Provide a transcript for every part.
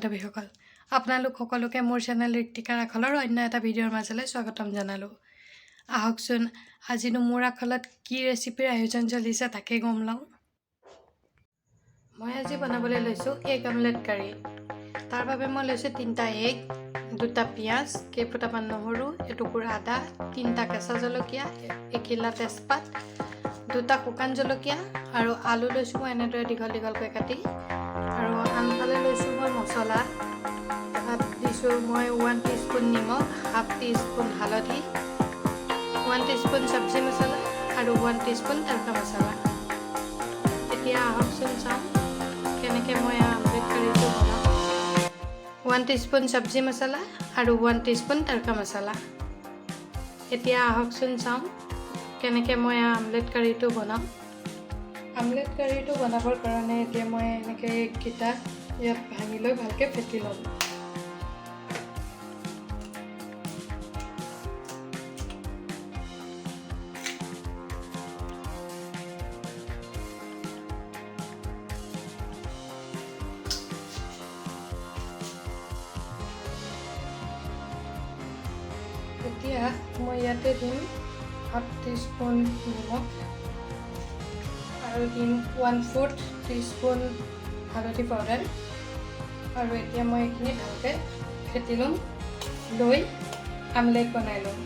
বান্ধৱীসকল, আপোনালোক সকলোকে মোৰ চেনেল ঋত্বিকাৰ আখলৰ অন্য এটা ভিডিঅ'ৰ মাজলৈ স্বাগতম জনালোঁ। আহকচোন, আজিনো মোৰ আখলত কি ৰেচিপিৰ আয়োজন চলিছে তাকেই গম লওঁ। মই আজি বনাবলৈ লৈছোঁ এগ অমলেট কাৰী। তাৰ বাবে মই লৈছোঁ 3টা এগ, 2টা পিঁয়াজ, কেইফুটামান নহৰু, এটুকুৰা আদা, 3টা কেঁচা জলকীয়া, এখিলা তেজপাত, 2টা শুকান জলকীয়া আৰু আলু লৈছোঁ মই এনেদৰে দীঘল দীঘলকৈ কাটি। আৰু আনফালে লৈছোঁ মই মছলা। তাত দিছোঁ মই 1 টিস্পুন নিমখ, 1/2 টিস্পুন হালধি, 1 টিস্পুন চব্জি মছলা আৰু 1 টিস্পুন তড়কা মছলা। এতিয়া আহকচোন চাওঁ কেনেকৈ মই আমলেট কাৰীটো বনাওঁ। 1 টিস্পুন চব্জি মছলা আৰু 1 টিস্পুন তড়কা মছলা। এতিয়া আহকচোন চাওঁ কেনেকৈ মই আমলেট কাৰীটো বনাওঁ। আমলেট কাৰীটো বনাবৰ কাৰণে এতিয়া মই এনেকৈ এগকেইটা ইয়াত ভাঙি লৈ ভালকৈ ফেটি ল'ম। এতিয়া মই ইয়াতে দিম 1/2 টিস্পুন নিমখ আৰু দিম 1/4 টিস্পুন হালধি পাউডাৰ। আৰু এতিয়া মই এইখিনি ভালকৈ ফেটি ল'ম, লৈ আমলেট বনাই ল'ম।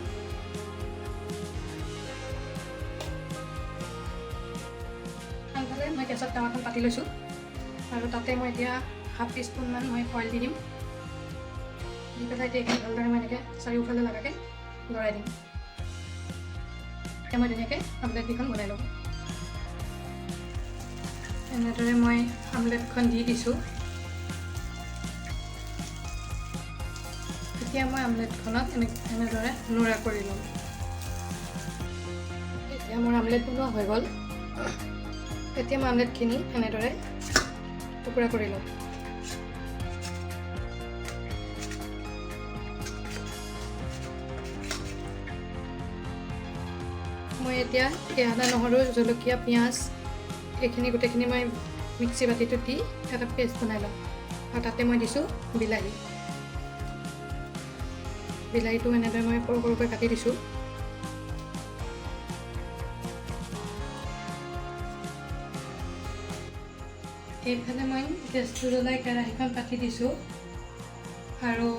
আনফালে মই গেছত টাৱাখন পাতি লৈছোঁ আৰু তাতে মই এতিয়া 1/2 টিস্পুনমান মই অইল দি দিম। দি পেলাই এতিয়া এইখিনি ভালদৰে মই এনেকৈ চাৰিওফালে লগাকৈ লৰাই দিম। এতিয়া মই ধুনীয়াকৈ আমলেটকেইখন বনাই ল'ম। এনেদৰে মই আমলেটখন দি দিছোঁ। এতিয়া মই আমলেটখনত এনেদৰে নোৰা কৰি ল'ম। এতিয়া মোৰ আমলেট বনোৱা হৈ গ'ল। এতিয়া মই আমলেটখিনি এনেদৰে টুকুৰা কৰি ল'ম। মই এতিয়া এই আদা, নহৰু, জলকীয়া, পিঁয়াজ এইখিনি গোটেইখিনি মই মিক্সি বাতিটোত দি এটা পেষ্ট বনাই ল'ম। আৰু তাতে মই দিছোঁ বিলাহী। বিলাহীটো এনেদৰে মই সৰু সৰুকৈ কাটি দিছোঁ। এইফালে মই গেছটো জ্বলাই কেৰাহীখন পাতি দিছোঁ আৰু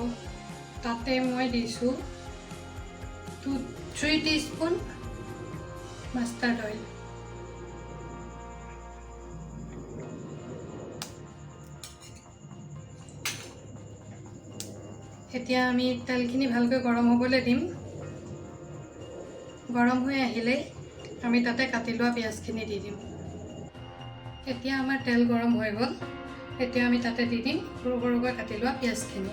তাতে মই দিছোঁ 2-3 টিস্পুন মাষ্টাৰ্ড অইল। এতিয়া আমি তেলখিনি ভালকৈ গৰম হ'বলৈ দিম। গৰম হৈ আহিলেই আমি তাতে কাটি লোৱা পিঁয়াজখিনি দি দিম। এতিয়া আমাৰ তেল গৰম হৈ গ'ল। এতিয়া আমি তাতে দি দিম সৰু সৰুকৈ কাটি লোৱা পিঁয়াজখিনি।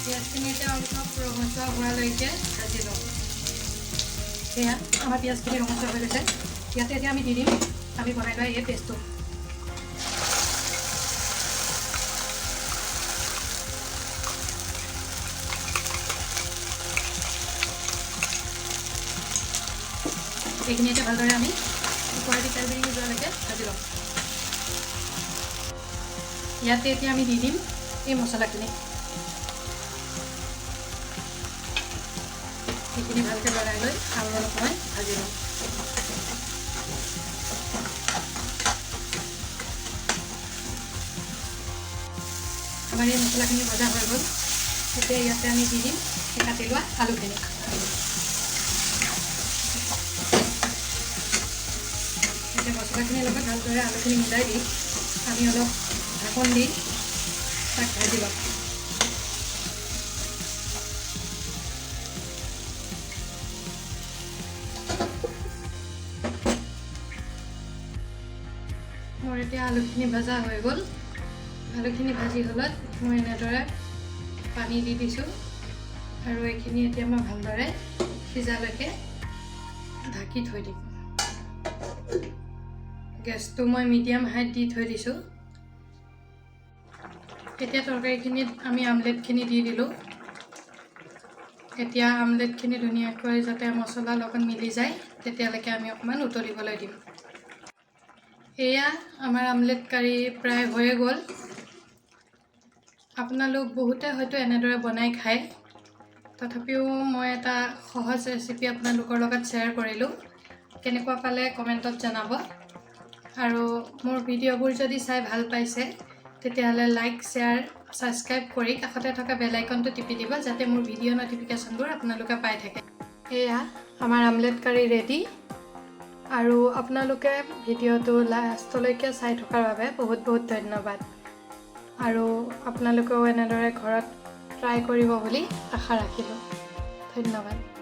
পিঁয়াজখিনি এতিয়া অলপ ৰঙচুৱা হোৱালৈকে ভাজি ল'ম। এয়া আমাৰ পিঁয়াজখিনি ৰঙচুৱা হৈ গৈছে। ইয়াতে এতিয়া আমি দি দিম আমি বনাই লোৱা এই পেষ্টটো। এইখিনি এতিয়া ভালদৰে আমি ওপৰেদি তেল বিৰিঙি যোৱালৈকে ভাজি ল'ম। ইয়াতে এতিয়া আমি দি দিম এই মছলাখিনি। এইখিনি ভালকৈ লৰাই লৈ আৰু অলপ সময় ভাজি ল'ম। আমাৰ এই মছলাখিনি ভজা হৈ গ'ল। এতিয়া ইয়াতে আমি দি দিম এই কাটি লোৱা আলুখিনি। এতিয়া মছলাখিনিৰ লগত ভালদৰে আলুখিনি মিলাই দি আমি অলপ ঢাকন দি তাক ভাজি ল'ম। মোৰ এতিয়া আলুখিনি ভজা হৈ গ'ল। আলুখিনি ভাজি হ'লত মই এনেদৰে পানী দি দিছোঁ আৰু এইখিনি এতিয়া মই ভালদৰে সিজালৈকে ঢাকি থৈ দিম। গেছটো মই মিডিয়াম হাইত দি থৈ দিছোঁ। এতিয়া তৰকাৰীখিনিত আমি আমলেটখিনি দি দিলোঁ। এতিয়া আমলেটখিনি ধুনীয়াকৈ যাতে মছলাৰ লগত মিলি যায়, তেতিয়ালৈকে আমি অকণমান উতলিবলৈ দিম। এয়া আমাৰ আমলেট কাৰী প্ৰায় হৈয়ে গ'ল। আপোনালোক বহুতে হয়তো এনেদৰে বনাই খায়, তথাপিও মই এটা সহজ ৰেচিপি আপোনালোকৰ লগত শ্বেয়াৰ কৰিলোঁ। কেনেকুৱা পালে কমেণ্টত জনাব আৰু মোৰ ভিডিঅ'বোৰ যদি চাই ভাল পাইছে, তেতিয়াহ'লে লাইক, শ্বেয়াৰ, ছাবস্ক্ৰাইব কৰি কাষতে থকা বেল আইকনটো টিপি দিব, যাতে মোৰ ভিডিঅ' ন'টিফিকেশ্যনবোৰ আপোনালোকে পাই থাকে। এয়া আমাৰ আমলেট কাৰী ৰেডি। আৰু আপোনালোকে ভিডিঅ'টো লাষ্টলৈকে চাই থকাৰ বাবে বহুত বহুত ধন্যবাদ আৰু আপোনালোকেও এনেদৰে ঘৰত ট্ৰাই কৰিব বুলি আশা ৰাখিলোঁ। ধন্যবাদ।